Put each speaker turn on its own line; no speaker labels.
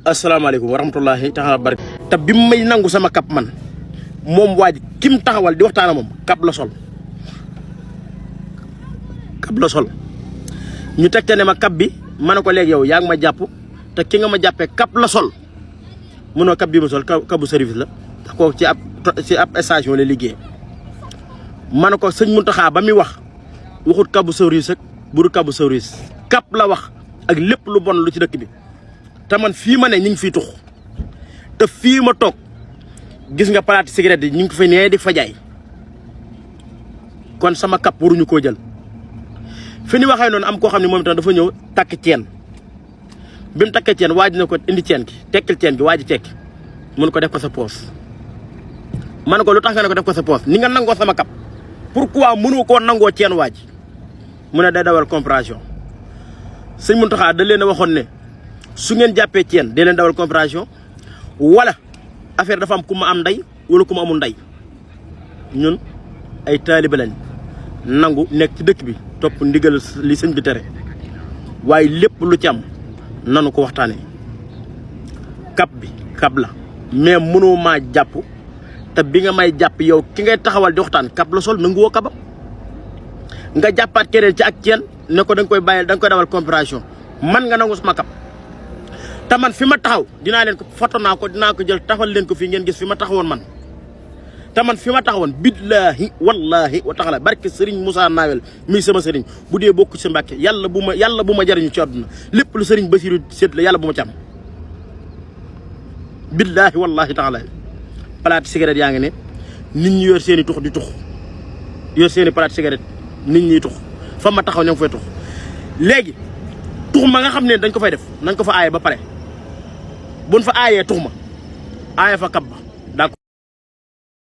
asalaamaaleykum wa rahmatullahi taala barak te bi may nangu sama kap man moom waa ji kim taxawal di waxtaan ak moom kap la sol ñu teg te ne ma kap bi ma ne ko léegi yow yaa ngi ma jàpp te ki nga ma jàppee kap la sol mënoo kap bi ma sol kabu service la tax ko ci ab station la liggéey ma ne ko sëñ Muntaxa ba muy wax waxut kabu service ak buru kabu service kap la wax ak lépp lu bon lu ci dëkk bi te man fii ma ne ñu ngi fiy tux te fii ma toog gis nga palaati cigarette yi ñu ngi ko fay nee di fa jaay kon sama kap waruñu koo jël fi ñu waxee noonu am koo xam ne moom itam dafa ñëw takk ceen bi mu takkee ceen waaj na ko indi ceen gi tekkil ceen gi waaj tekki mun ko def ko sa poos man ko lu tax nga ne ko def ko sa poos ni nga nangoo sama kap pourquoi mënu koo nangoo ceen waaj mu ne day dawal comparaison sëñ Muntaxa da leen a waxoon ne su ngeen jàppee ceen dee leen dawal comparaison wala affaire dafa am ku ma am ndey wala ku ma amul ndey ñun ay taalibe lañ nangu nekk ci dëkk bi topp ndigal li sëñ bi tere waaye lépp lu ci am nanu ko waxtaanee kap bi kap la mais mënoo maa jàpp te bi nga may jàpp yow ki ngay taxawal di waxtaan kap la sol nangu woo kabam nga jàppaat keneen ci ak ceen ne ko da nga koy bàyyil da nga koy dawal comparaison man nga nangu sama kap te man fi ma taxaw dinaa leen ko foto naa ko dinaa ko jël taxawal leen ko fii ngeen gis fi ma taxawoon man te man fi ma taxawoon billaahi wallaahi wa taala barke Serigne Moussa Nawel mii sama Serigne bu dee bokk ci Mbàkke yàlla bu ma jariñu ci àdduna lépp lu Serigne Basiru seet la yàlla bu ma ci am billaahi wallaahi taala palaati cigarette yaa ngi ne nit ñi yor seen i tux di tux yor seen i palaati cigarette nit ñi tux fa ma taxaw ña ngi fay tux léegi tux ma nga xam ne dañ ko fay def nañ ko fa aaye ba pare buñ fa aayee tux ma aaye fa kab ba